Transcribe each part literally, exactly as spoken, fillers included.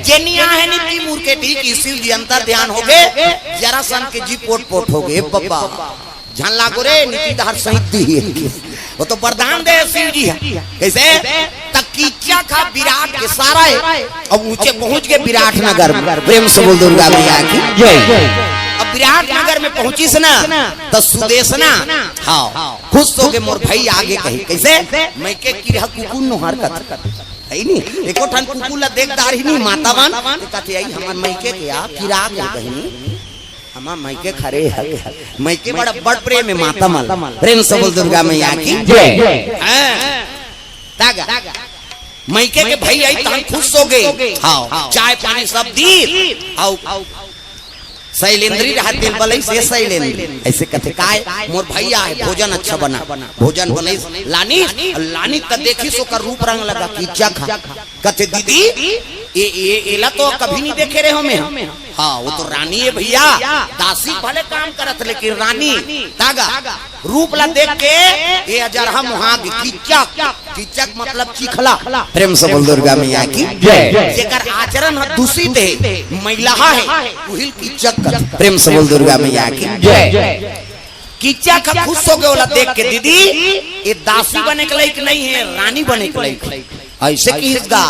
जेनिया हे नीति मूर के ठीक, शिव जी अंतर ध्यान होगे, जरासन के जी पोट पोट होगे। बब्बा, झन लागो रे, नीति तहर सहित दी हे। वो तो वरदान दे हे शिव जी हे। कइसे? त कीचक ह विराट के सारा हे। अब ऊंचे पहुंच गे विराट नगर में। प्रेम से बोल दुर्गा मैया की। अब विराट नगर में पहुंचिस ना, त सुदेसना, हाँ, खुश होगे, मोर भई आगे कही। कइसे? मइके किरहा कुकुर नोहर कथे। हे नी? एको ठन कुकुर ला देख डारही नी, माता मन, त कथे, "आई हमर मइके के आ, किरा गे बहिनी। हमर मइके खरे हे।" मइके बड़ा बड़ प्रेम हे माता मन। प्रेम से बोल दुर्गा मैया की। हाँ। तागा। मइके के भई आई तहन खुश होगे। हाँ। चाय पानी सब दी। आओ। सैलेंद्री रहत दिल बलई से सैलेंद्री। अइसे कथे, "काय?" "मोर भई आय, भोजन अच्छा बना।" भोजन बनइस, लानिस, लानिस त देखिस ओकर रूप रंग लगा, कीचक ह। कथे, "दीदी, ए, ए, एला तो कभी नहीं देखे रहे हो मैं।" हाँ, वो तो रानी हे भइया, दासी भले काम करत, लेकिन रानी। तागा, रूप ला देख के, ए अजरहा मुहाग, कीचक, कीचक मतलब चिखला। प्रेम से बोल दुर्गा मैया की। जेकर आचरण ह दूषित हे, मैलहा हे, उहिल कीचक कथे। प्रेम से बोल दुर्गा मैया की। कीचक ह खुश होगे ओला देख के, "दीदी, ए दासी बने के लायक नहीं हे, रानी बने के लायक हे।" अइसे किहिस गा,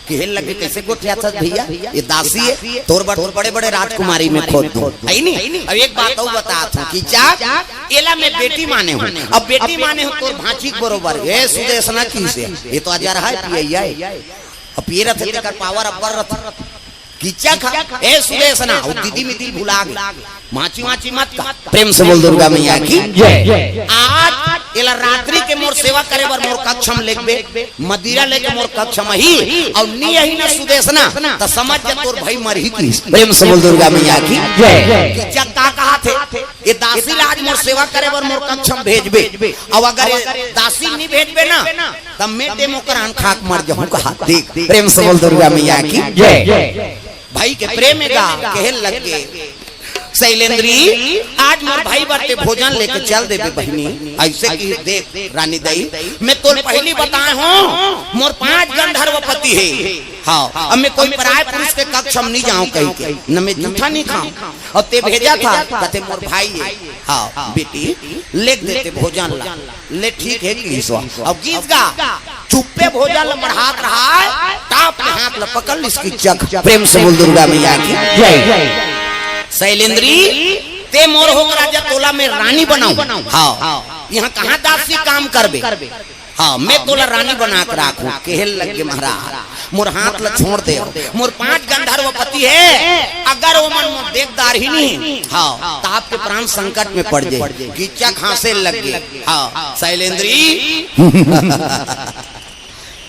किहे लगे, "कइसे गोठियाथस भइया, ए दासी हे, तोर बर बड़े-बड़े राजकुमारी में खोज दूं।" हे नी? अब एक बात अउ बतात हंव, कीचक, एला मैं बेटी माने हंव। अब बेटी माने हंव तोर भांची के बरोबर। ए सुदेसना किहिस, "ए तो अजरहा हे, पियइया हे।" अब पिए रथे तेकर पावर अब्बड़ रथे। कीचक ह, ए सुदेसना, अउ दीदी मिदी ल भुला गे। भांची वांची मत कह। प्रेम से बोल दुर्गा मैया की। आज एला रात्रि के मोर सेवा करे बर मोर कक्ष म लेगबे, मदिरा लेके मोर कक्ष म आही, अउ नी आही ना सुदेसना, त समझ जा तोर भई मरही किहिस। प्रेम से बोल दुर्गा मैया की। कीचक का कहत हे, ए दासी ला आज मोर सेवा करे बर मोर कक्ष म भेजबे, अउ अगर ए दासी नी भेजबे ना, त मैं ते मोकरान खाके मर जाहूं कहा। देख, प्रेम से बोल दुर्गा मैया की। भई के प्रेम हे गा, कहे लग गे, "सैलेंद्री, आज मोर भई बर ते भोजन लेके चल देबे बहिनी।" अइसे किहिस, "देख रानी दई, मैं तोर पहिली बताए हंव, मोर पांच गंधर्व पति हे। हाँ, अब मैं कोई पराय पुरुष के कक्ष म नी जांव कहिके, न मैं जूठा नी खांव। अउ ते भेजत हस, कथे मोर भई हे। हाँ, बेटी, लेग दे ते भोजन ला।" ले ठीक हे किहिस। अउ गिस गा, चुप्पे भोजन ल मढ़ात रहय, टाप के हाथ ल पकड़ लिस कीचक। प्रेम से बोल दुर्गा मैया की। सैलेंद्री, ते मोर होके राजा, तोला मैं रानी बनाहूं। हाँ, इहां कहां दासी काम करबे? हाँ, मैं तोला रानी बना के राखहूं। कहे लग गे महाराज, मोर हाथ ल छोड़ दे। मोर पांच गंधर्व पति हे, अगर ओमन मोर देख डारही नी, हाँ, त आपके प्राण संकट में पड़ जाही। कीचक हांसे लग गे। हाँ, सैलेंद्री।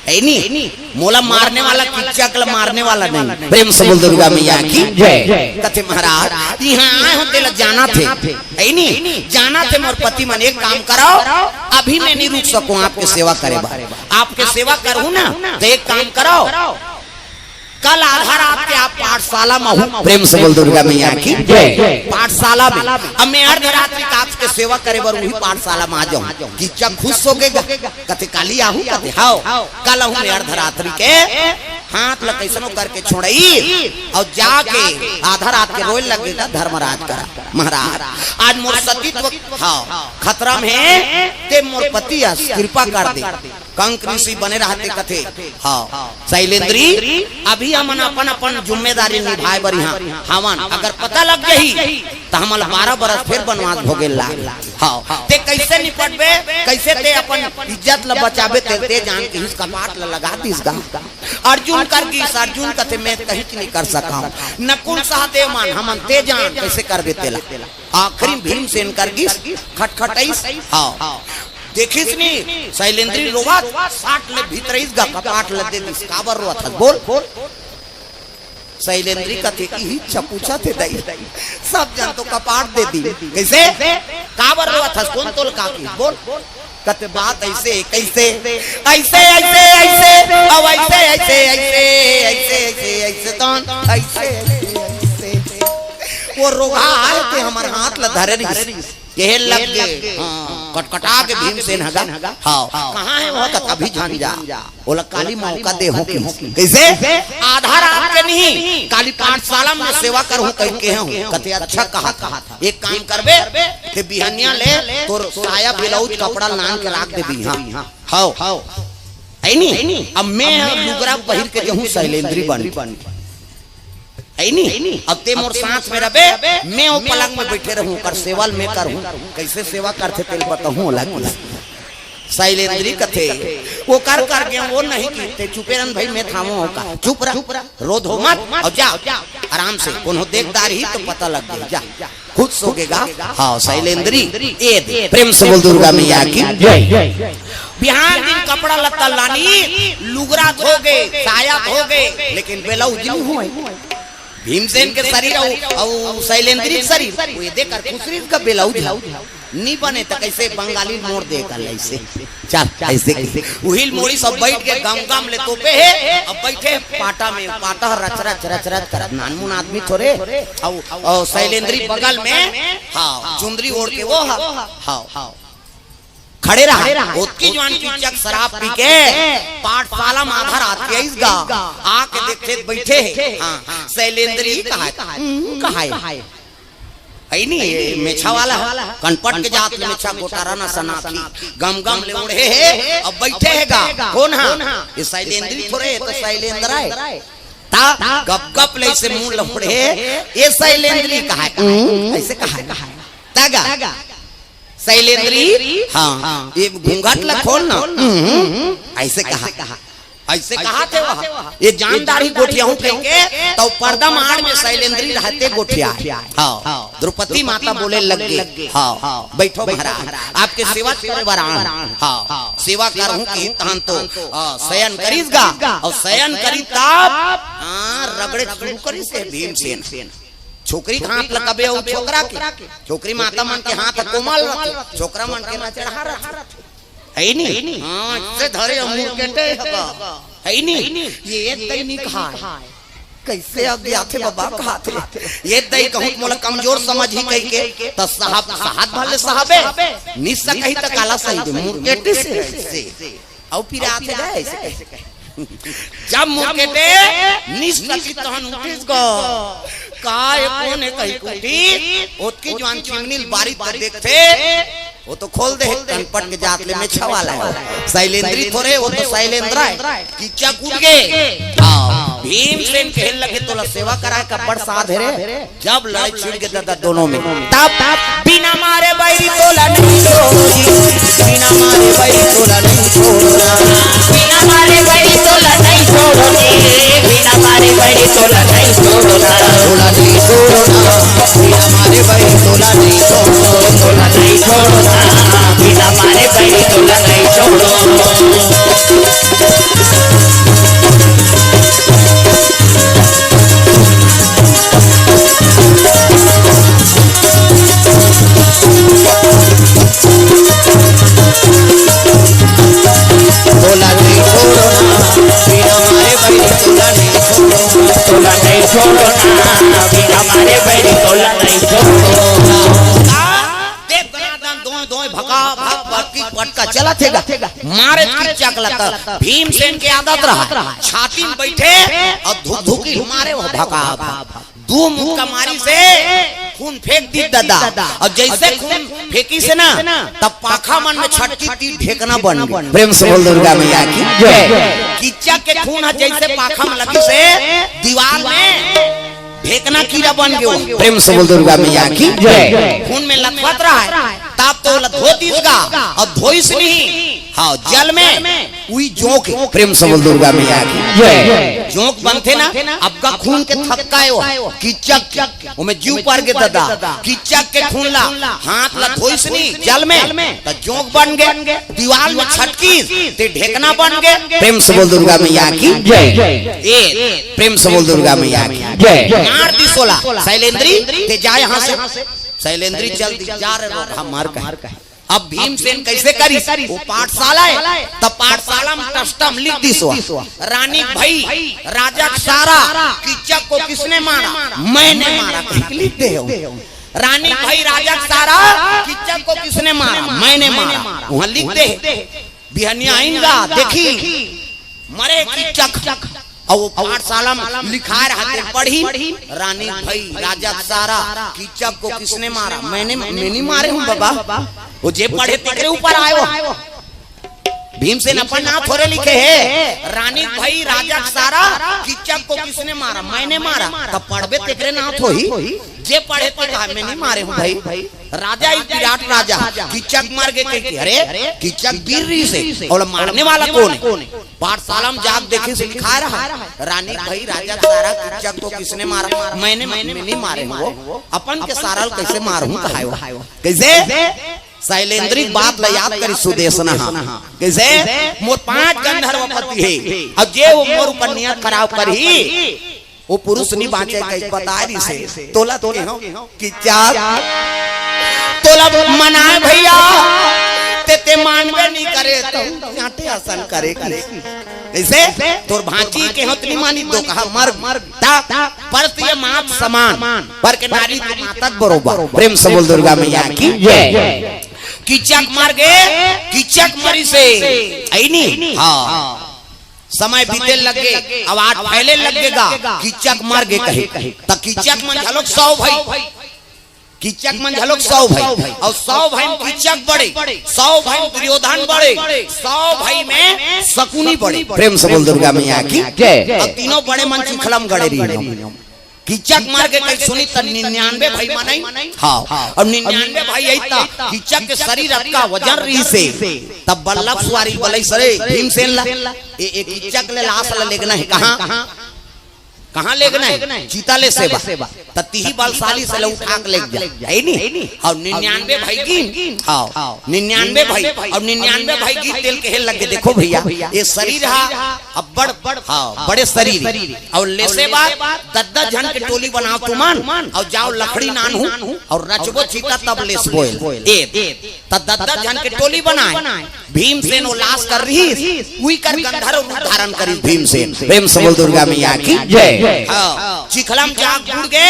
हे नी, मोला मारने वाला कीचक ला मारने वाला नहीं। प्रेम से बोल दुर्गा मैया की। कथे महाराज, इहां आए हंव तेला जानत हे। हे नी, जानत हे मोर पति मन। एक काम करव, अभी मैं नी रुक सकंव आपके सेवा करे बर। आपके सेवा करहूं ना, त एक काम करव, कल आधा रात के आप पाठशाला म आहू। प्रेम से बोल दुर्गा मैया की। पाठशाला में। अब मैं अर्धरात्रि के आपके सेवा करे बर उही पाठशाला म आ जाहूं। कीचक खुश होगे गा। कथे, "काली आहू?" कथे, "हव।" "कल आहू मैं अर्धरात्रि के, हाथ ल कइसनो करके छोड़इस अउ जाके आधा रात के रोय लग गे गा धर्मराज करा, 'महाराज, आज मोर सतीत्व, हव, खतरा में हे, ते मोर पति अस, कृपा कर दे।'" कंक ऋषि बने रहते, कथे, "हव, सैलेंद्री, अभी हमन अपन-अपन जिम्मेदारी निभाय बर इहां हवन, अगर पता लग जाही, त हमन ला बारह बरस फेर बनवास भोगे ला लागे।" हव, ते कइसे निपटबे, कइसे ते अपन इज्जत ला बचाबे, ते, ते जान किहिस कपाट ला लगा दिस गा। अर्जुन कर गिस, अर्जुन कथे, "मैं कहिंच नी कर सकंव।" नकुल सहदेव मन, "हमन ते जान कइसे करबे तेला।" आखिरी भीमसेन कर गिस, खटखटइस, हव। देखिस नी, सैलेंद्री रोवत, साट ले भीतरइस गा, कपाट ल दे दिस। "काबर रोवत हस, बोल?" सैलेंद्री कथे, "इही च पूछत हे दई, सब जन तो कपाट दे दिस।" कइसे? "काबर रोवत हस, कोन तोला का किहिस, बोल?" कथे, "बात अइसे, कइसे?" "अइसे, अइसे, अइसे, अउ अइसे, अइसे, अइसे, अइसे, अइसे, अइसे, तोन, अइसे, अइसे, अइसे।" वो रोगहा आय ते हमर हाथ ल धरे रिहिस। कहे लग गे, हाँ, कटकटा के भीमसेन ह गा। हव, कहाँ हे वो? कथे, "अभी झन जा, ओला काली मौका देहूं।" कइसे? आधा पाठशाला में सेवा करहूं कहिके हूं। कथे, "अच्छा कहत हस, एक काम करबे, ते बिहनिया ले तोर साया ब्लाउज कपड़ा लान के राख देबे, हां।" हव। अइनी, अब मैं लुगरा पहिर के जहूं सैलेंद्री बन। अइनी, अब ते मोर साथ में रबे, मैं ओ पलंग में बइठे रहूं, ओकर सेवा ल मैं करहूं। कइसे सेवा करथे तेल बताहूं ओला कि। सैलेंद्री कथे, "ओकर कर गेंव, ओ नहीं कि, ते चुपे रह न भई, मैं थामो ओकर। चुप रह, रो धो मत, अउ जा, आराम से, कोनो देख डारही त पता लग जाही, जा।" खुद सोगेगा। हां, सैलेंद्री, ए दे। प्रेम से बोल दुर्गा मैया की जय। बिहान दिन कपड़ा लत्ता लानी, लुगरा धोगे, साया धोगे, लेकिन ब्लाउज नहीं होय। भीमसेन के शरीर अउ, अउ सैलेंद्री के शरीर, ओ ए दे कर खुसरी का ब्लाउज हे। नी बने त कइसे बंगाली ल मोड़ दे कर अइसे। चल, अइसे कि। उही ल मोड़िस अउ बइठ के गम गम ले तोपे हे, अब बइठे पाटा में, पाटा रच रच, रच रच करत, नानमुन आदमी थोरे। अउ, अउ सैलेंद्री बगल में, हां, चुंदरी ओढ़ के ओ ह, हां, खड़े रहा। ओतकी जुवार कीचक शराब पी के पाठशाला में आधा रात के आइस गा, आके देखथे त बइठे हे। हां, सैलेंद्री कहाय, हम्म, कहाय। अइनी, ए मेछा वाला ह, कनपट के जात ले मेछा गोटारा न सनाखी, गम गम ले ओढ़े हे, अब बइठे हे गा। कोन ह? ए सैलेंद्री थोरे, ए तो सैलेंद्र आय। त गप गप ले अइसे मुंह ल ओढ़े, ए सैलेंद्री कहाय, कहाय, अइसे कहाय। त गा, सैलेंद्री, हां, ए घूंघट ल खोल न, हम्म, अइसे कहाय। अइसे कहाथे ओ ह, ए जान डारही गोठियाहूं कहिके, त ओ पर्दा म आड़ में सैलेंद्री रहते गोठियाय। हां, द्रौपदी माता बोले लग गे, हां, बइठो महाराज, आपके सेवा करे बर आन। हां, सेवा करहूं किहिस तहन तो, हां, सयन करिस गा, अउ सयन करिस तब, हां, रगड़े शुरू करिस हे भीमसेन। छोकरी के हाथ ल कबे अउ छोकरा के, छोकरी माता मन के हाथ कोमल रथे, छोकरा मन के रचड़हा रथे। हे नी? हां, अइसे धरे अउ मुरकेटे हे गा। हे नी? ए दई नी कहाय। कइसे अगियाथे बबा कहाथे। ए दई कहूं त मोला कमजोर समझही कहिके, त सहब, सहत भर ले सहबे। नी सकही त काला सही दे, मुरकेटिस हे अइसे। अउ पिराथे गा अइसे कहिके। जब मुरकेटे, नी सकिस तहन उठिस गा। का ए कोन ए कहिके उठिस, ओतकी जुवार चिमनी ल बारिस त देखथे, ओ तो खोल दे हे, कनपट के जात ले मेछा वाला हे। सैलेंद्री थोरे, ओ तो सैलेंद्र आय। कीचक उठ गे। हां, भीमसेन कहे लगे, "तोला सेवा कराय के अब्बड़ साध हे रे।" जब लड़ई छिड़ गे ददा दोनों में, तब बिना मारे बैरी तोला नहीं छोड़ी, बिना मारे बैरी तोला नहीं छोड़ना, बिना मारे बैरी तोला नहीं छोड़ोगे, बिना मारे बैरी तोला नहीं छोड़ना, तोला नहीं छोड़ना, बिना मारे बैरी तोला नहीं छोड़ो, तोला नहीं छोड़ना, बिना मारे बैरी तोला नहीं छोड़ो। तोला नहीं छोड़ो ना, बिना मारे बैरी तोला नहीं छोड़ो, तोला नहीं छोड़ो ना, बिना मारे बैरी तोला नहीं छोड़ो। देख दनादन दोय दोय भका भक बटकी पटका चलत हे गा। मारे कीचक ल त भीमसेन के आदत रहा, छाती में बइठे अउ धुकधुकी मारे ओ भका भक। दू मुक्का मारिस हे, खून फेंक दिस ददा। अउ जइसे खून फेंकिस हे ना, तब पाखा मन में छटकिस त ढेकना बन गे। प्रेम से बोल दुर्गा मैया की जय। कीचक के खून ह जइसे पाखा में लगिस हे, दीवाल में ढेकना कीरा बन गे। प्रेम से बोल दुर्गा मैया की जय। खून में लथपथ रहा हे, तब तो ओला धो दिस गा, अउ धोइस नहीं, हां, जल में उही जोंक। प्रेम से बोल दुर्गा मैया की जय। जोंक बनथे ना, अब का खून के थक्का हे ओ, कीचक के, ओमे जीव पर गे ददा, कीचक के खून ला हाथ ला धोइस नहीं जल में, त जोंक बन गे, दीवाल में छटकिस, ते ढेकना बन गे। प्रेम से बोल दुर्गा मैया की जय। ए, प्रेम से बोल दुर्गा मैया की जय। मार दिस ओला, सैलेंद्री, ते जा यहां से। सैलेंद्री चल दिस, जा रे रोगहा मर कहे। अब भीमसेन कइसे करिस? ओ पाठशाला हे, त पाठशाला में टस्टम लिख दिस ओ ह, "रानी के भई, राजा के सारा, कीचक को किसने मारा? मैंने मारा," कहिके लिख दे हे ओ ह। "रानी के भई, राजा के सारा, कीचक को किसने मारा? मैंने मारा।" उहां लिख दे हे। बिहनिया आइन गा, देखिस, मरे कीचक। अउ वो पाठशाला म लिखाय रहथे, पढ़ही, रानी भई राजा के सारा, कीचक को किसने मारा? मैंने, मैं नहीं मारे हूँ बाबा। वो जे पढ़े तेकरे ऊपर आयो। भीमसेन अपन नाव थोरे लिखे हे, रानी भई राजा के सारा, कीचक को किसने मारा? मैंने मारा। तब पढ़बे तेकरे नाव थोही, जे पढ़े ते कहा, मैं नहीं मारे हूँ भाई। राजा ही विराट राजा, कीचक मर गे कहिके, अरे कीचक वीर रहिसे, अउ मारने वाला कोन हे? पाठशाला म जाके देखे से लिखाय रहा, रानी भई राजा के सारा, कीचक को किसने मारा? मैंने, मैं नहीं मारे हूँ वो। अपन के सारा ल कइसे मारहूँ कहाय वो। कइसे? शैलेंद्री के बात ला याद करिस सुदेसना हा। कइसे? मोर पांच गंधर्व पति हे, अउ जे वो मोर ऊपर नियत खराब करही, वो पुरुष नी बांचे कहिके बताय रहिसे। तोला तो केहेंव कीचक, तोला मनाय भइया, ते, ते मानबे नी करे, त चांटे असन करे कहिके। कइसे? तोर भांची केहेंव त नी मानिस, तो कहा मर, ता, पर ते मात समान, पर के नारी तो माता के बरोबर। प्रेम से बोल दुर्गा मैया की जय। कीचक मर गे, कीचक मरिसे, अइ नी? हाँ। समय बीते लगे, अवाज फैले लगे गा, कीचक मर गे कहे। त कीचक मन घलोक सौ भई, कीचक मन घलोक सौ भई, अउ सौ भई म कीचक बड़े, सौ भई म दुर्योधन बड़े, सौ भई म सकुनी बड़े। प्रेम से बोल दुर्गा मैया की जय। अउ तीनों बड़े मन चिखला म गड़े रहिन। कीचक मर गे कहिके सुनिस त निन्यानवे भई मन अइस। हाँ, अउ निन्यानवे भई अइस त कीचक के शरीर अतका वजन रहिसे, तब बल्लभ सुवारी बलइस रे भीमसेन ला, ए, ए कीचक ले लाश ला लेगना हे। कहाँ? कहाँ लेगना हे? चिता ले सेवा। त तिही बलशाली से ले उठा के लेग जा, हे नी? अउ निन्यानवे भई गिन, हाँ, निन्यानवे भई, अउ निन्यानवे भई गिन तेला कहे लगे, देखो भइया, ए शरीर हा अब्बड़, हाँ, बड़े शरीर हे। अउ लेसे बाद दस दस झन के टोली बनाव तुमन, अउ जाव लकड़ी लानहू, अउ रचबो चिता तब लेसबो एला। ए, त दस दस झन के टोली बनाय। भीमसेन वो लाश कर रहिस, उही कर गंधर्व रूप धारण करिस भीमसेन। प्रेम से बोल दुर्गा मैया की जय। हाँ, चिखला म जाके बूड़ गे,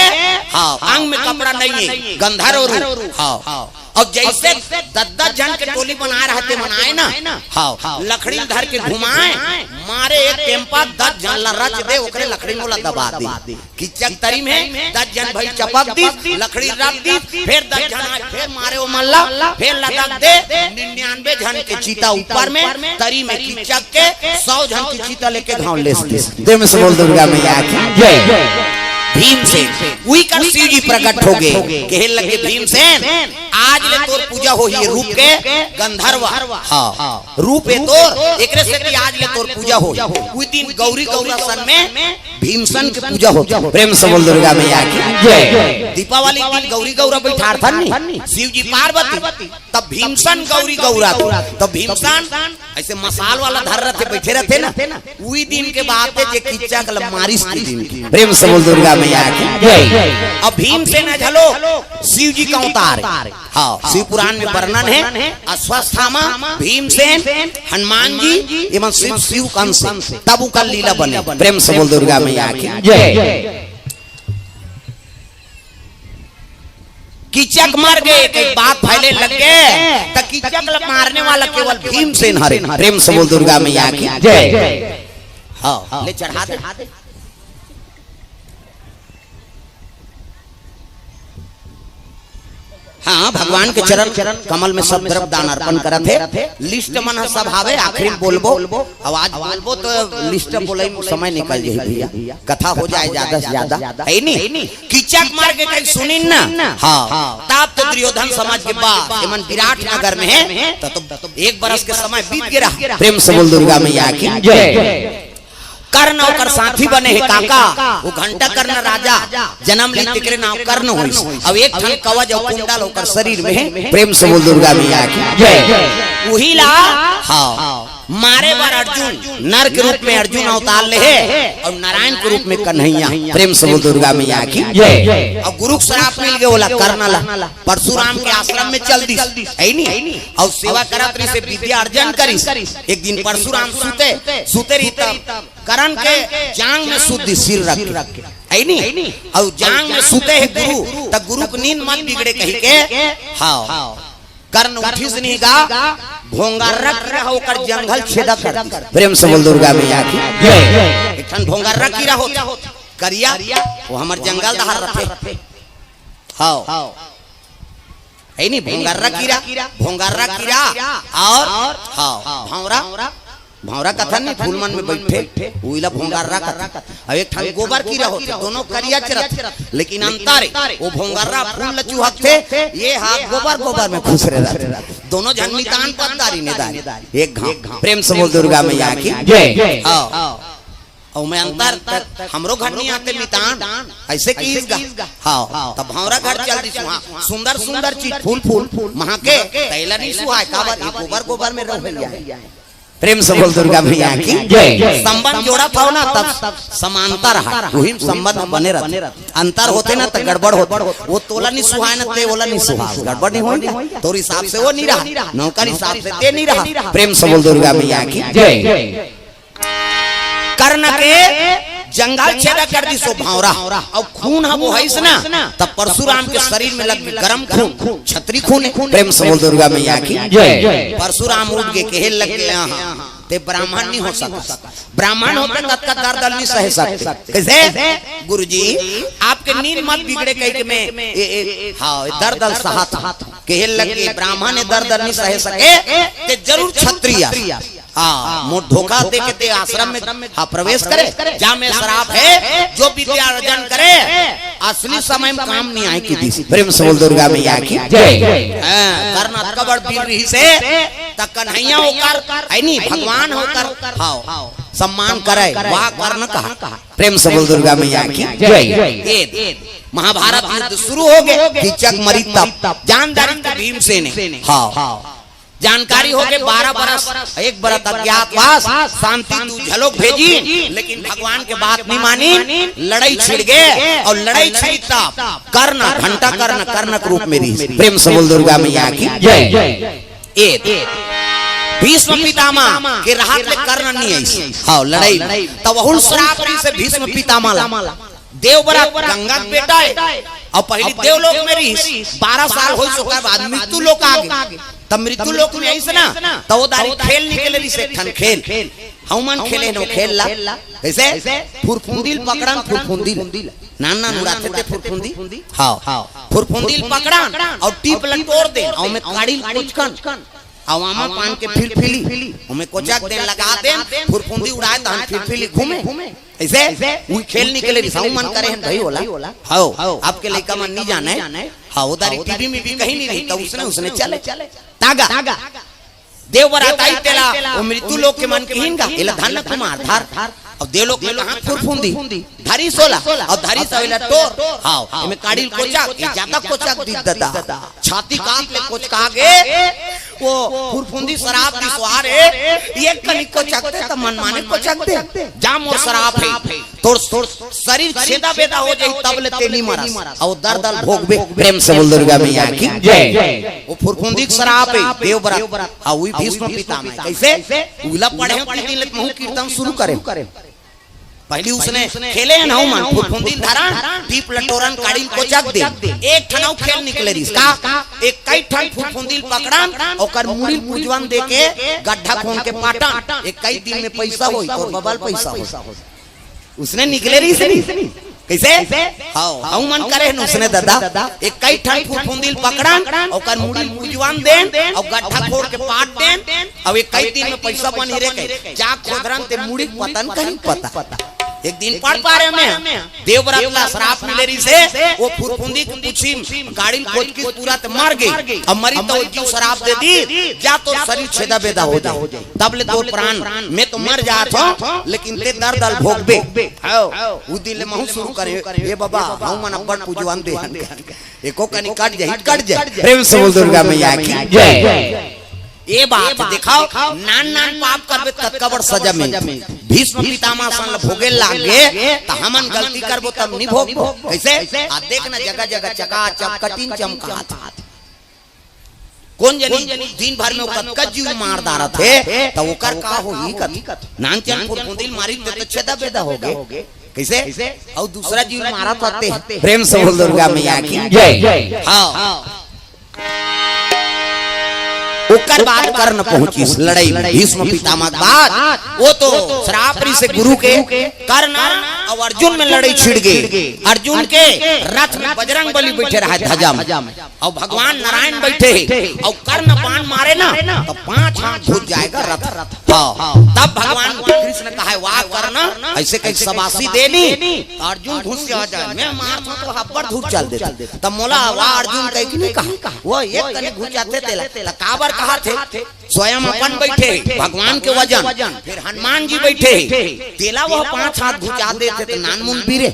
हाँ, अंग में कपड़ा नइ हे, गंधर्व रूप। हाँ, अउ जइसे दस दस झन के टोली बनाय रहथे, बनाय ना, हाँ, लकड़ी ल धर के घुमाय, मारे एक टेम्पा दस झन ला रच दे, ओकरे लकड़ी म ओला दबा दे। कीचक तरी म हे, दस झन भई चपक दिस, लकड़ी रख दिस, फेर दस झन आय, फेर मारे ओमन ला, फेर लदक दे, निन्यानवे झन के चिता ऊपर म, तरी म कीचक के, सौ झन के चिता लेके घांव लेस दिस। प्रेम से बोल दुर्गा मैया की जय। भीमसेन, उही कर शिव जी प्रकट होगे, कहे लगे भीमसेन, आज ले तोर पूजा होही रूप के गंधर्व। हाँ, रूप हे तोर, एकरे सेती आज ले तोर पूजा होही। उही दिन गौरी गौरा सन म भीमसेन के पूजा होथे। प्रेम से बोल दुर्गा मैया की जय। दीपावली के दिन गौरी गौरा बइठारथन नी, शिव जी पार्वती, तब भीमसेन गौरी गौरा थे। तब भीमसेन अइसे मसाल वाला धर रथे, बइठे रथे ना, उही दिन के बात हे जे कीचक ल मारिस ते दिन के। प्रेम से बोल दुर्गा मैया की जय। अउ भीमसेन घलो शिव जी के अवतार हे। हाँ, शिव पुराण म वर्णन हे, अश्वत्थामा, भीमसेन, हनुमान जी, एमन शिव, शिव के अंश हे, तब उंकर लीला बने। प्रेम से बोल दुर्गा मैया की जय। कीचक मर गे, कहिके बात फैले लग गे, त कीचक ल मारने वाला केवल भीमसेन हरे। प्रेम से बोल दुर्गा मैया की जय। हाँ, ले चढ़ा दे। हाँ, भगवान के चरण कमल म सब द्रव्य दान अर्पण करत हे। लिस्ट मन ह सब हावे, आखिरी म बोलबो, अउ आज बोलबो त लिस्ट बोलई म समय निकल जाही भइया, कथा हो जाय जादा से जादा, हे नी? कीचक मर गे कहिके सुनिन ना, हाँ, तब तो दुर्योधन समझ गे बस, एमन विराट नगर म हे, त, त एक बरस के समय बीत गे रहा। प्रेम से बोल दुर्गा मैया की जय। कर्ण ओकर साथी बने हे काका, वो घंटा कर्ण राजा जनम लिस, तेकरे नाव कर्ण होइस। अउ एक ठन कवच अउ कुंडल ओकर शरीर म हे। प्रेम से बोल दुर्गा मैया की जय। उही ला, हाँ, मारे बर अर्जुन, नर के रूप म अर्जुन अवतार ले हे, अउ नारायण के रूप म कन्हैया। प्रेम से बोल दुर्गा मैया की जय। अउ गुरु के श्राप मिल गे ओला, कर्ण ला, परशुराम के आश्रम म चल दिस, हे नी? अउ सेवा करत रहिस, विद्या अर्जन करिस। एक दिन परशुराम सुते, सुते रहिस त कर्ण के जांग म सुत दिस सिर रख के, हे नी? अउ जांग म सुते हे गुरु, त गुरु के नींद मत बिगड़े कहिके, हाँ, कर्ण उठिस नहीं गा, भोंगर्रा कीरा ह ओकर जंघल छेदा कर दिस। प्रेम से बोल दुर्गा मैया की। एक ठन भोंगर्रा कीरा होथे करिया, वो हमर जंगल डहर रथे। हव, हे नी, भोंगर्रा कीरा, भोंगर्रा कीरा अउ हव, भौंरा, भौंरा कथन नी, फूल मन में बइठे, उही ला भोंगर्रा कथन। अउ एक ठन गोबर कीरा होथे, दोनों करिया च रथे, लेकिन अंतर हे, वो भोंगर्रा फूल ल चुहकथे, ये हा गोबर, गोबर में खुसरे रथे। दोनों झन मितान पतदारी नेदारी, एक घांव। प्रेम से बोल दुर्गा मैया की। जय। हव। अउ मैं अंतर, हमरो घर नइ आते मितान, अइसे किहिस गा। हव, त भौंरा घर चल दिस, वहाँ सुंदर सुंदर चीज, फूल फूल महके, तेला नइ सुहाय, काबर ये गोबर गोबर में रह गया है। प्रेम से बोल दुर्गा मैया की। जय। संबंध जोड़त हव ना, तब समानता रहा, उही में संबंध बने रथे। अंतर होथे ना, त गड़बड़ होथे। वो तोला नइ सुहाय ना, ते ओला नइ सुहाय, गड़बड़ नइ होय ना? तोर हिसाब से वो नइ रहा, नौकर हिसाब से ते नइ रहा। प्रेम से बोल दुर्गा मैया की। जय। कर्ण के जंघल छेदा कर दिस ओ भौंरा, अउ खून ह बोहाइस ना, तब परशुराम के शरीर में लग गे गरम खून, क्षत्रिय खून हे। प्रेम से बोल दुर्गा मैया की। जय। परशुराम उठ के कहे लग गे, "हाँ, ते ब्राह्मण नइ हो सकस, ब्राह्मण होते कतका दर्द ल नइ सहे सकते।" कइसे? "गुरुजी, आपके नींद मत बिगड़े," कहिके मैं ए, ए, हव, ए दर्द ल सहत हँव। कहे लग गे, "ब्राह्मण ए दर्द ल नइ सहे सके, ते जरूर क्षत्रिय अस।" हव, मोर धोखा दे के ते आश्रम में, हव, प्रवेश करे, जा मैं श्राप हे, जो विद्या अर्जन करे, असली समय में काम नइ आय कहि दिस। प्रेम से बोल दुर्गा मैया की। जय। हव, कर्ण अतका बड़ वीर रिहिसे, त कन्हैया ओकर, हे नी, भगवान ओकर, हव, सम्मान करे, वाह कर्ण कहा। प्रेम से बोल दुर्गा मैया की। जय। ये महाभारत युद्ध शुरू हो गे, कीचक मरिस तब, जान डारिस भीमसेन हे। हव। जानकारी हो गे, बारह बरस, एक बरस अज्ञातवास, शांति दूत घलोक भेजिन, लेकिन भगवान के बात नइ मानिन, लड़ई छिड़ गे, अउ लड़ई छिड़िस तब कर्ण, घंटा कर्ण, कर्ण के रूप में रिहिस। प्रेम से बोल दुर्गा मैया की। जय। ए, भीष्म पितामह के रहत ले कर्ण नइ आइस। हव, लड़ई में। त वहू ल श्राप रिहिसे भीष्म पितामह ला। देवव्रत गंगा के बेटा हे, अउ पहिली देवलोक में रिहिस, बारह साल होइस, ओकर बाद मृत्यु लोक आ गे। तब मृत्यु लोक में आइस ना, त ओ दारी खेल निकले रिहिस, एक ठन खेल। हमन खेले हन ओ खेल ला। कइसे? फुरफुंदी ल पकड़न, फुरफुंदी ल। नान नान उड़ाथे ते फुरफुंदी। हव। फुरफुंदी ल पकड़न अउ टीप ल टोर देन, अउ ओमे काड़ी ल कोचकन। अउ आमा पान के फिलफिली, ओमे कोचक देन, लगा देन, फुरफुंदी उड़ाय, तहन फिलफिली घूमे। अइसे उही खेल निकले रिहिस, हमन करे हन भई ओला। हव, अब के लइका मन नइ जानय। हव, ओ दारी टीवी में भी कहीं नइ रही, त उसने, उसने चले। तागा। देवव्रत आइस तेला, ओ मृत्यु लोक के मन किहिन गा, "एला धर न कुमार, धर।" अउ देवलोक में कहाँ फुरफुंदी? धरिस ओला, अउ धरिस अउ एला टोर। हव, एमे काड़ी ल कोचक, ए जादा कोचक दिस ददा। छाती काट ले कोचका गे, ओ फुरफुंदी श्राप दिस, "वाह रे, एक कनी कोचकते त मनमाने कोचक दे। जा मोर श्राप हे।" तोर, तोर शरीर छेदा बेदा हो जाही, तब ले ते नइ मरस। अउ दर्द ल भोगबे। प्रेम से बोल दुर्गा मैया की। जय। ओ फुरफुंदी के श्राप हे, देवव्रत। अउ उही भीष्म पितामह। कइसे? उही ला पढ़े हँव, तीन दिन ले महूँ कीर्तन शुरू करे हँव। पहिली उसने खेले हन हमन, फुरफुंदी ल धरन, टीप ल टोरन, काड़ी ल कोचक देन। एक ठन अउ खेल निकले रिहिस। का? एक्कई ठन फुरफुंदी ल पकड़न, ओकर मुड़ी ल पुजवन देके गड्ढा खोन के पाटन। एक्कई दिन में पइसा होही, तोर बबा ल पइसा होही। उसने निकले रिहिस नी। कइसे? हव, हमन करे हन उसने ददा। एक्कई ठन फुरफुंदी ल पकड़न, ओकर मुड़ी ल पुजवन देन, अउ गड्ढा खोन के पाट देन, अउ एक्कई दिन में पइसा बनही रे कहे। जा खोदरन ते मुड़ी के पतन कहीं पता। एक दिन पढ़ पारे हँव मैं, देवव्रत ला श्राप मिले रिहिसे, ओ फुरफुंदी के पूछी म काड़ी ल कोचकिस पूरा ते मर गे। अब मरिस त ओ जीव श्राप दे दिस, जा तोर शरीर छेदा बेदा हो जाही। तब ले तोर प्राण, मैं तो मर जात हँव, लेकिन ते दर्द ल भोगबे। हव, उही दिन ले महूँ शुरू करे हँव, ए बबा, हमन अब्बड़ पुजवन दे हन। एको कनी कट जाही, कट जाही। प्रेम से बोल दुर्गा मैया की। जय। ए बात देखाव, नान नान पाप करबे त कतका बड़ सजा मिलथे। भीष्म पितामह असन ल भोगे लाग गे, त हमन गलती करबो तब नइ भोगबो। कइसे? आ देख ना, जगह जगह चकाचक कटिन चमकात। कोन जनी दिन भर में ओ कतका जीव मार डारत हे, त ओकर का होही कथे। नानचन फुरफुंदी ल मारिस ते त छेदा बेदा होगे। कइसे? अउ दूसरा जीव मारत हे। प्रेम से बोल दुर्गा मैया की। जय। हव। ओ ओकर बाद कर्ण पहुंचिस लड़ई में, भीष्म पितामह के बाद। वो तो श्राप रिहिसे गुरु के। कर्ण अउ अर्जुन में लड़ई छिड़ गे। अर्जुन के रथ में बजरंग बली बइठे रहय ध्वजा में, अउ भगवान नारायण बइठे हे, अउ कर्ण बाण मारे ना, त पांच हाथ घुस जाय गा रथ। हां, तब भगवान कृष्ण कहय, "वाह कर्ण, अइसे कहिके शाबाशी दे नी।" अर्जुन घुस जाय, "मैं मारथंव त अब्बड़ दूर चल देथे।" त मोला वाह अर्जुन कहिके नइ कहय, वो एक कनी घुस जाथे तेला। त काबर कहत हे? स्वयं अपन बइठे हे, भगवान के वजन, फेर हनुमान जी बइठे हे, तेला वो पांच हाथ घुसा देथे त नानमुन बीरे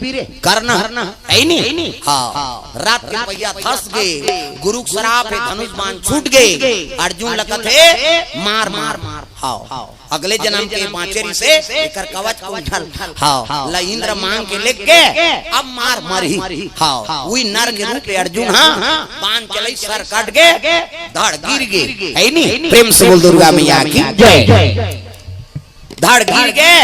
कर्ण हे नी। हां, रथ के पहिया धस गे, गुरु के श्राप हे, धनुष बाण छूट गे, अर्जुन ल कथे, "मार, मार, मार।" हां, अगले जनम के बांचे रिहिसे, एकर कवच कुंडल, हां, ल इंद्र मांग के लेगे, अब मार मरही। हां, उही नर के रूप ले अर्जुन, हां, बाण चलइस, सर कट गे, धड़ गिर गे, हे नी? प्रेम से बोल दुर्गा मैया की जय। धड़ गिर गे,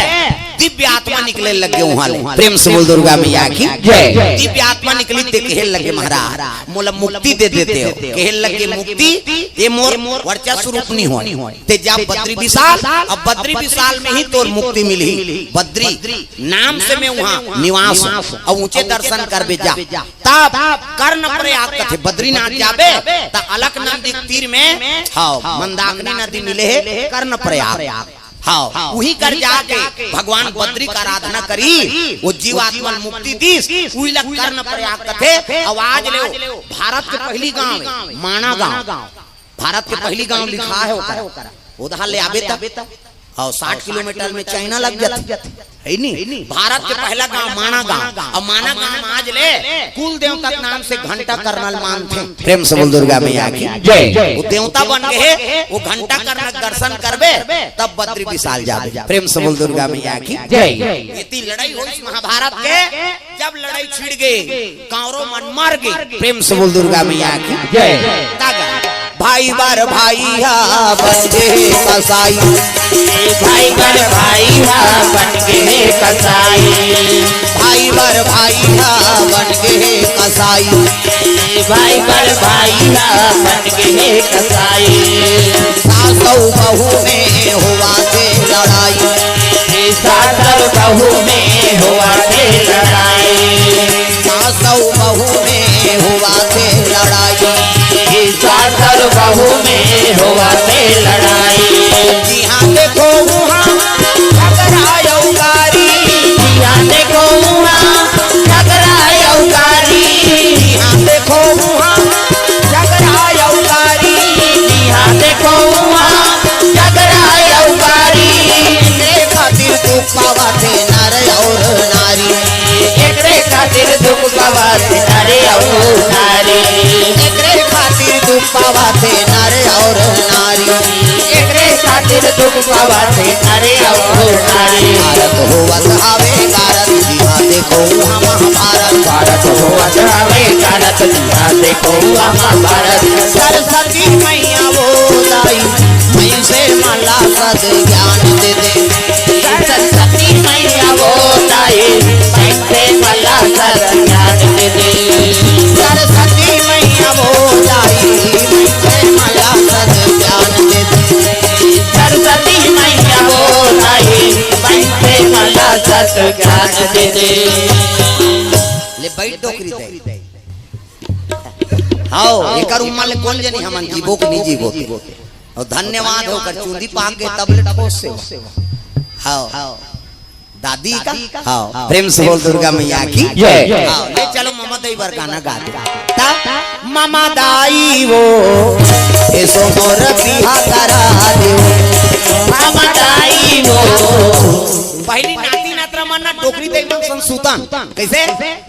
दिव्य आत्मा निकले लगे उहां ले। प्रेम से बोल दुर्गा मैया की जय। दिव्य आत्मा निकली ते कहे लगे, "महाराज, मोला मुक्ति दे देते हो।" कहे लगे, "मुक्ति ये मोर वर्चस्व रूप नइ होय। ते जा बद्री विशाल, अब बद्री विशाल में ही तोर मुक्ति मिलही। बद्री नाम से मैं उहां निवास हंव, अउ ऊंचे दर्शन करबे जा।" तब कर्णप्रयाग कथे, बद्रीनाथ जाबे, त अलकनंदी के तीर में, हां, मंदाकिनी नदी मिले हे, कर्णप्रयाग। हां, उही कर जाके भगवान बद्री के आराधना करिस, वो जीवात्मा ल मुक्ति दिस, उही ला कर्णप्रयाग कथे। अउ आज ले वो भारत के पहिली गांव हे, माणा गांव। भारत के पहिली गांव लिखाय हे ओकर। उधार ले आबे त, अउ साठ किलोमीटर में चाइना लग जाथे, हे नी? भारत के पहिला गांव माणा गांव, अउ माणा गांव में आज ले कुल देवता के नाम से घंटा कर्णा ल मानथे। प्रेम से बोल दुर्गा मैया की जय। वो देवता बन गे हे, वो घंटा कर्णा के दर्शन करबे, तब बद्री विशाल जाबे। प्रेम से बोल दुर्गा मैया की जय। एती लड़ई होइस महाभारत के, जब लड़ई छिड़ गे, कौरव मन मर गे। प्रेम से बोल दुर्गा मैया की जय। तागा, भाई बर भाई हा बन गे कसाई। भाई बर भाई हा बन गे कसाई। भाई बर भाई हा बन गे कसाई। भाई बर भाई हा बन गे कसाई। सास अउ बहू में होवथे लड़ाई। सास अउ बहू में होवथे लड़ाई। सास अउ बहू में होवथे लड़ाई। सास अउ बहू में होवथे लड़ाई। जिहां देखो उहां झगरा अउ गारी। जिहां देखो उहां झगरा अउ गारी। जिहां देखो उहां झगरा अउ गारी। जिहां देखो उहां झगरा अउ गारी। एकरे खातिर दुख पावथे नर अउ नारी। एकरे खातिर दुख पावथे नर अउ नारी। एकरे खातिर दुख पावथे नर अउ नारी। एकरे खातिर दुख पावथे नर अउ नारी। भारत होवत हवे कारत, जिहां देखो उहां महाभारत। भारत होवत हवे कारत, जिहां देखो उहां महाभारत। सरस्वती मैया वो दाई, मइनसे मन ला सत ज्ञान दे दे। सरस्वती मैया वो दाई, मइनसे मन ला सत ज्ञान दे दे। सरस्वती मैया वो दाई, मइनसे मन ला सत ज्ञान दे दे। सरस्वती मैया वो दाई, मइनसे मन ला सत ज्ञान दे दे। ले बइठ डोकरी दे। हाव, एकर उम्मर ले कोन जनी हमन जीबो के नइ जीबो। अउ धन्यवाद हे ओकर चूंदी पाक गे तब ले ठोस हे। हाव। दादी का? हाव। प्रेम से बोल दुर्गा मैया की जय। हाव, ले चलो ममा दाई बर गाना गा दे। ता ममा दाई वो, एसो मोर बिहा करा दे। ममा दाई वो। पहिली नाती नतरा मन ना डोकरी दे मन संसूतन। कइसे?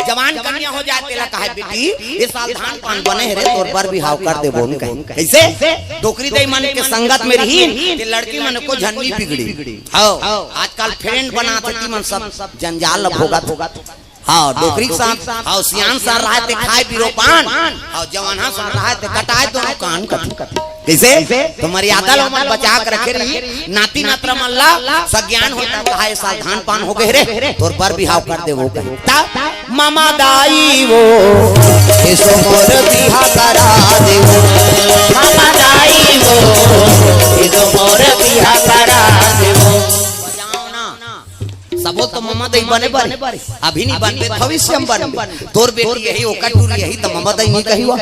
जवान कन्या हो जाय, तेला कहय, "बेटी, ए साल धान पान बने हे रे, तोर बर बिहाव कर देबो," कहे। कइसे? डोकरी दई मन के संगत में रहिन, ते लड़की मन को झन नइ बिगड़ी। हाव, आजकल friend बनाथे, ती मन सब जंजाल ल भोगत। हाव, डोकरी के साथ, हाव, सियान सार रहय ते खाय पीरो पान, हाव, जवान हा सार रहय ते कटाय दोनों कान कथे। कइसे? त मर्यादा ल ओमन बचा के रखे रही, नाती नतरा मन ला सज्ञान होय तब कहा, "ए साल धान पान हो गे रे, तोर बर बिहाव कर देबो," कहे। त ममा दाई वो, एसो मोर बिहा करा देबो। ममा दाई वो, बोल तो ममा दाई बने बर, अभी नहीं बनबे, भविष्य में बनबे। तोर बेटी यही, ओकर टूरी यही, तो ममा दाई नहीं कही हुआ।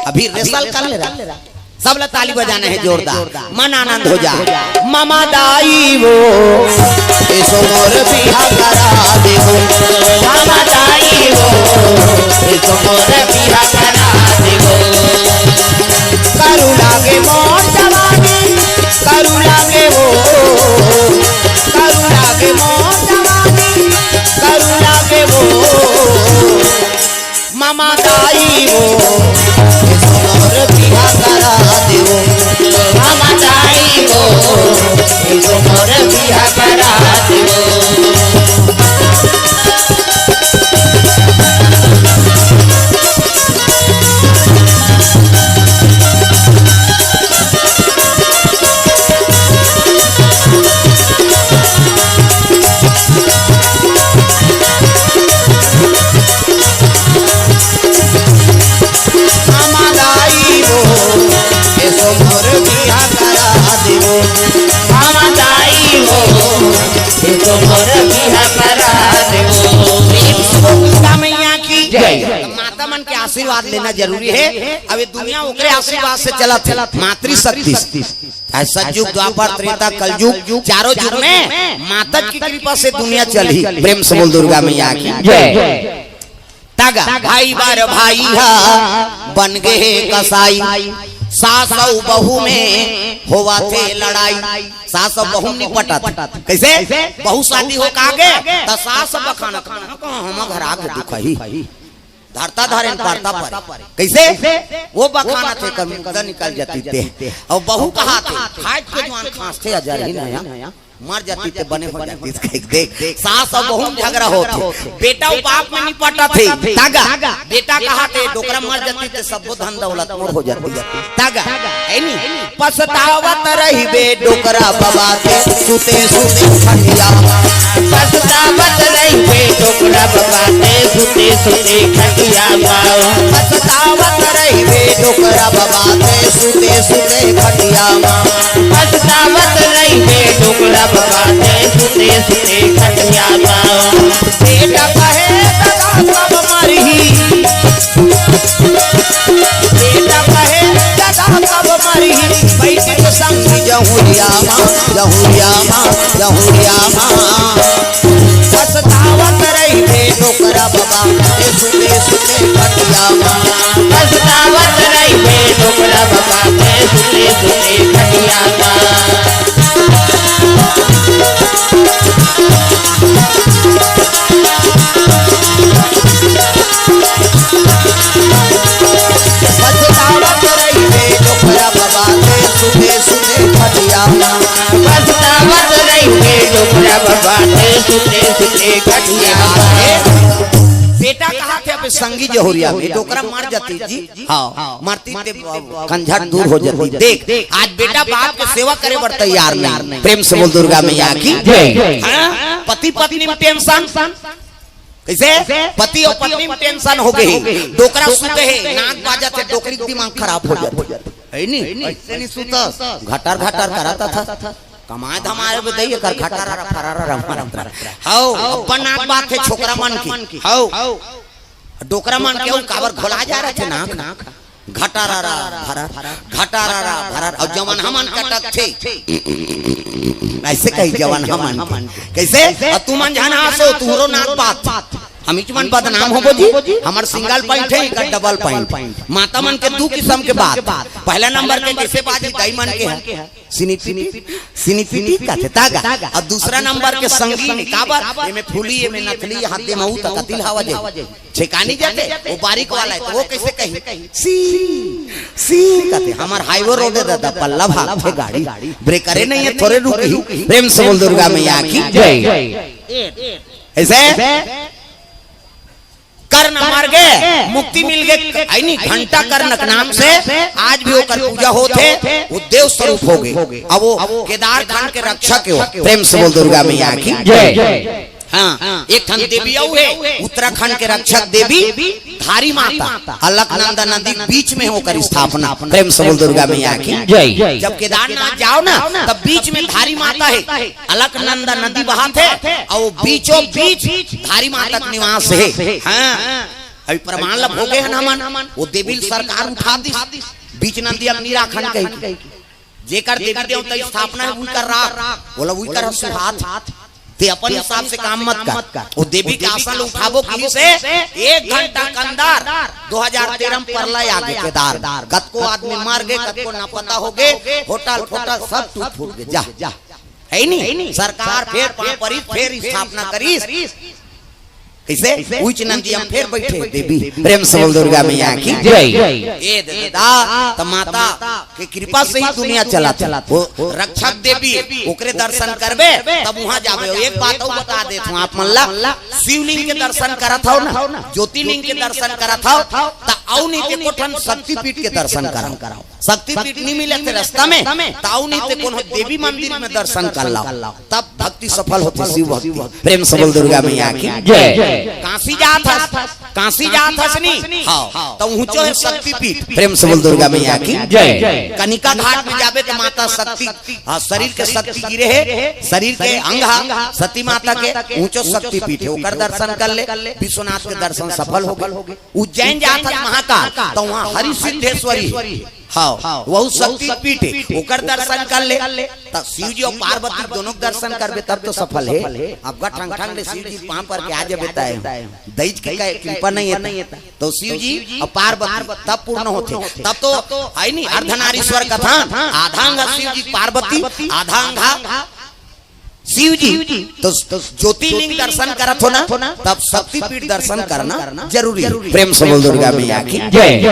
अभी रिहर्सल कर ले रहा। सब ला ताली बजाना है जोरदार, मन आनंद हो जा। ममा दाई वो, एसो मोर बिहा करा देवो। ममा दाई वो, एसो मोर बिहा करा देवो। करू लागे मोर जवानी, करू लागे वो, करू लागे मोर जवानी, करू लागे वो। ममा दाई वो, एसो मोर बिहा करा देवो। ममा दाई वो, एसो मोर बिहा करा देवो। ममा दाई वो, एसो मोर बिहा करा देवो। ममा दाई वो, एसो मोर बिहा करा देवो। प्रेम से बोल दुर्गा मैया की जय। माता मन के आशीर्वाद लेना जरूरी है। अब ये दुनिया ओकरे आशीर्वाद से चलत है, मातृशक्ति से। चाहे सतयुग, द्वापर, त्रेता, कलयुग, चारों युग में माता की कृपा से दुनिया चलही। प्रेम से बोल दुर्गा मैया की जय। तगा भाई बर भाई हा बन गे हे कसाई, सास अउ बहू में होवत हे लड़ाई। सास अउ बहू नहीं पटत। कैसे? बहू शादी हो के आगे, त सास बखानत, "कहाँ, कहाँ, हम घर आगे दुखही।" धरता धरे न परता परे। कैसे? वो बखानत हे, कर मुर्दा निकल जाती ते। अउ बहू कहाथे, खाए के जुआन खांसथे, अजरही नया। मर जाती ते बने हो जाती, देख, देख, देख। सास अउ बहू में झगड़ा होत हे। बेटा अउ बाप में नहीं पटत हे। तगा, बेटा कहाथे, "डोकरा मर जाती ते सबो धन दौलत मोर हो जाती।" तगा, है नी? पछतावत रहिबे डोकरा बबा ते सुते सुते खटिया मा। पछतावत रहिबे डोकरा बबा ते सुते सुते खटिया मा। पछतावत रहिबे डोकरा बबा ते सुते सुते खटिया मा। पछतावत रहिबे डोकरा बबा ते सुते सुते खटिया मा। बेटा कहे दादा कब मरही, बेटा कहे दादा कब मरही, बैठ के संग जहुरिया मा, जहुरिया मा, जहुरिया मा। पछतावत रहिबे डोकरा बबा ते सुते सुते खटिया मा। पछतावत रहिबे डोकरा बबा ते सुते सुते खटिया मा। पछतावत रहिबे डोकरा बबा ते सुते सुते खटिया मा। पछतावत रहिबे डोकरा बबा ते सुते सुते खटिया मा। बेटा कहाथे अब संगी जहुरिया में, डोकरा मर जाती जी। हाँ, मरती ते कंझट दूर हो जाती। देख, आज बेटा बाप के सेवा करे बर तैयार नहीं। प्रेम से बोल दुर्गा मैया की जय। हाँ? पति पत्नी में टेंशन। कैसे? पति अउ पत्नी में टेंशन हो गे हे। डोकरा सुते हे, नाक बाजत हे, डोकरी के दिमाग खराब हो जाथे। है नी? ऐसे नहीं सुतस। घटर घटर करत था। कमाए धमाए बे दई कर घटरारा फरारा मारत रहा। हौ, अपन नाक बाजथे छोकरा मन के। हौ। डोकरा मन के अउ काबर घोला जा रहा थे नाक। घटरारा भरर, घटरारा भरर, अउ जवन हमन कटत थे। ऐसे कही जवन हमन। कैसे? अउ तुमन झन हांसो, तुहरो नाक बात। हमीच मन बदनाम होबो जी। हमर सिंगल पॉइंट हे, इकर डबल पॉइंट। माता मन के दू किसम के बात। पहला नंबर के जैसे बाजी दाई मन के हे। सिनी पिटी, सिनी पिटी कथे तागा। अउ दूसरा नंबर के संगीन, काबर? एमे फूली, एमे नकली, हाथ दे महू तक दिल हवा जे। छेकानी जाथे, वो बारीक वाला हे, तो वो कैसे कही? सी, सी कथे। हमर हाईवे रोड हे दादा, पल्ला भागथे गाड़ी, ब्रेकरे नहीं हे, थोरे रुकही। प्रेम से बोल दुर्गा मैया की जय। ऐसे? कर्ण मर गे, मुक्ति मिल गे, है नी, घंटा कर्ण के नाम से आज भी ओकर पूजा होत हे, वो देव स्वरूप हो गे। अब वो केदार खंड के रक्षक हे वो। प्रेम से बोल दुर्गा मैया की जय। हाँ, एक ठन देवी अउ हे, उत्तराखंड के रक्षक देवी धारी माता, अलकनंदा नदी के बीच में ओकर स्थापना। प्रेम से बोल दुर्गा मैया की। जय। जब केदारनाथ जाओ ना, तब बीच में धारी माता हे, अलकनंदा नदी बहत हे, अउ बीचों बीच धारी माता के निवास हे। हाँ, अभी प्रमाण ला भोगे हन हमन, वो देवी सरकार उठा दिस, बीच नदी अब निराखन कहिके। जेकर देवी देवता स्थापना हे, उही कर राख, ओला उही कर सुहात। ते अपन हिसाब से काम मत कर। वो देवी के आसन उठाबो किहिसे, एक घंटा के अंदर दो हजार तेरह में परलय आगे केदार, कतको आदमी मर गे, कतको नापता हो गे, होटल फोटल सब टूट फूट गे। जा, हे नी? सरकार फेर पाँव परिस, फेर स्थापना करिस। कइसे? उहिच नंदिया म फेर बइठे देवी। प्रेम से बोल दुर्गा मैया की। जय। ए ददा, त माता के कृपा से ही दुनिया चलत हे। वो रक्षक देवी, ओकरे दर्शन करबे, तब उहाँ जाबे। एक बात अउ बता देत हँव आप मन ला, शिवलिंग के दर्शन करत हव ना, ज्योतिर्लिंग के दर्शन करत हव, त अउ नहीं ते एको ठन शक्तिपीठ के दर्शन करव। शक्तिपीठ नहीं मिलत हे रस्ता में, त अउ नहीं ते कोनो देवी मंदिर में दर्शन कर लव, तब भक्ति सफल होथे, शिव भक्ति। प्रेम से बोल दुर्गा मैया की। जय। काशी जात हस, काशी जात हस नी? हाँ। त ऊँचो हे शक्तिपीठ। प्रेम से बोल दुर्गा मैया की। जय। कनिका घाट में जाबे त माता शक्ति, हाँ, शरीर के शक्ति गिरे हे, शरीर के अंग हा सती माता के, ऊँचो शक्तिपीठ हे, ओकर दर्शन कर ले, विश्वनाथ के दर्शन सफल हो गे। उज्जैन जात हस महाकाल, त उहाँ हरि सिद्धेश्वरी हे। हाँ, वहू शक्तिपीठ हे, ओकर दर्शन कर ले। त शिव जी अउ पार्वती दोनों के दर्शन करबे तब तो सफल हे। अब गा ठंग ठंग ले शिव जी पाँव पर के आ जाबे त दई के कृपा नहीं हे त। तो शिव जी अउ पार्वती तब पूर्ण होथे। तब तो हे नी अर्धनारीश्वर कथन, आधांग शिव जी पार्वती, आधांग शिव जी। तो ज्योतिर्लिंग दर्शन करत हो ना, तब शक्तिपीठ दर्शन करना जरूरी हे। प्रेम से बोल दुर्गा मैया की। जय।